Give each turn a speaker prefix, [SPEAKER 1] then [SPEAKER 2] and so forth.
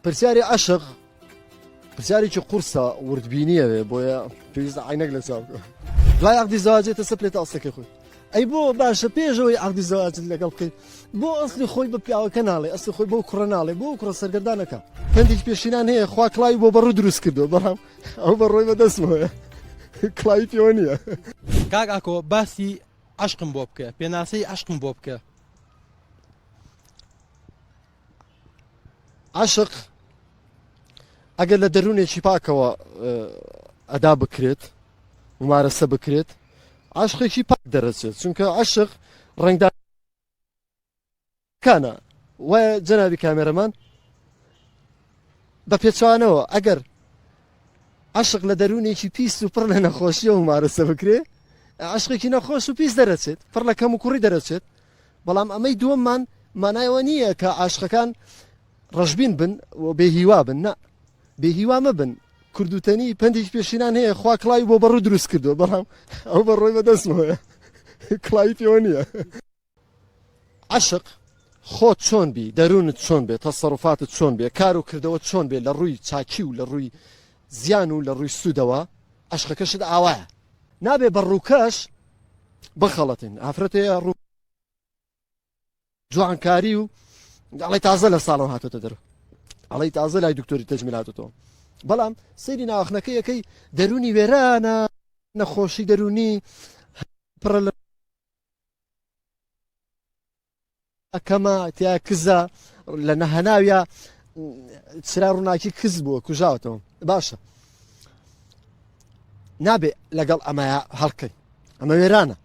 [SPEAKER 1] پرسیاری عەشق پرسیارێکی قورسە وردبینیەوێ بۆیە پێویستە عینەک لە چاو دوای عقدی زواجێتە سەپلێتە ئەسلەکەی خۆی ئەی بۆ باشە پێشەوەی عقدی زواجت لەگەڵ بکەیت بۆ ئەسلی خۆی بە پیاوەکە ناڵێ ئەسلی خۆی بۆ کوڕە ناڵێ بۆ کوڕە سەرگەردانەکە هەندێک پێشینان هەیە خوا کڵاوی بۆ بەڕوو دروست کردو بەڵام ئەو بەڕۆی بەدەستمەوەیە کڵاوی پێوە نییە.
[SPEAKER 2] کاک ئاکۆ باسی عەشقم بۆ بکە پێناسەی عەشقم بۆ بکە.
[SPEAKER 1] عەشق ئەگەر لە دەروونێکی پاکەوە ئەدا بکرێت ممارەسە بکرێت عەشقێکی پاک دەرەچێت چونکە عەشق ڕەنگدانە وایە جەنابی کامێرەمان بە پێچوانەوە ئەگەر عەشق لە دەروونێکی پیس و پڕ لە نەخۆشیەوە ممارەسە بکرێ عەشقێکی نەخۆش و پیس دەرەچێت پڕ لە کەم و کوڕی دەرەچێت بەڵام ئەمەی دووەممان مانای ئەوە نییە کە عاشقەکان ڕەشبین بن و بێ هیوا بن نا بێ هیوا مەبن کوردوتەنی پەندێکی پێشینان هەیە خوا کڵاوی بۆ بەڕوو دروست کردووە بەڵام ئەو بەڕۆی بەدەستمەوەیە کڵاوی پێوە نییە. عەشق خۆت چۆن بی دەروونت چۆن بێ تەسەروفاتت چۆن بێ کار و کردەوەت چۆن بێ لە ڕووی چاکی و لە ڕووی زیان و لە ڕووی سوودەوە عەشقەکەشت ئاوایە. نابێ بە ڕووکەش بخەڵەتێن ئافرەت هەیە ڕوو جوانکاری و ئەڵێ تازە لە ساڵەوە هاتۆتە دەرەوە ئەڵێ تازە لای دکتۆری تەجمیل هاتۆتەوە بەڵام سەیری ناوەخنەکە یەکەی دەروونی وێرانە نەخۆشی دەروونی پڕە لە کەمە تیا کزە لە نەهەناویا چرا ڕووناکی کز بووە کوژاوەتەوە باشە نابێ لەگەڵ ئەمەیە هەڵکەین ئەمە وێرانە.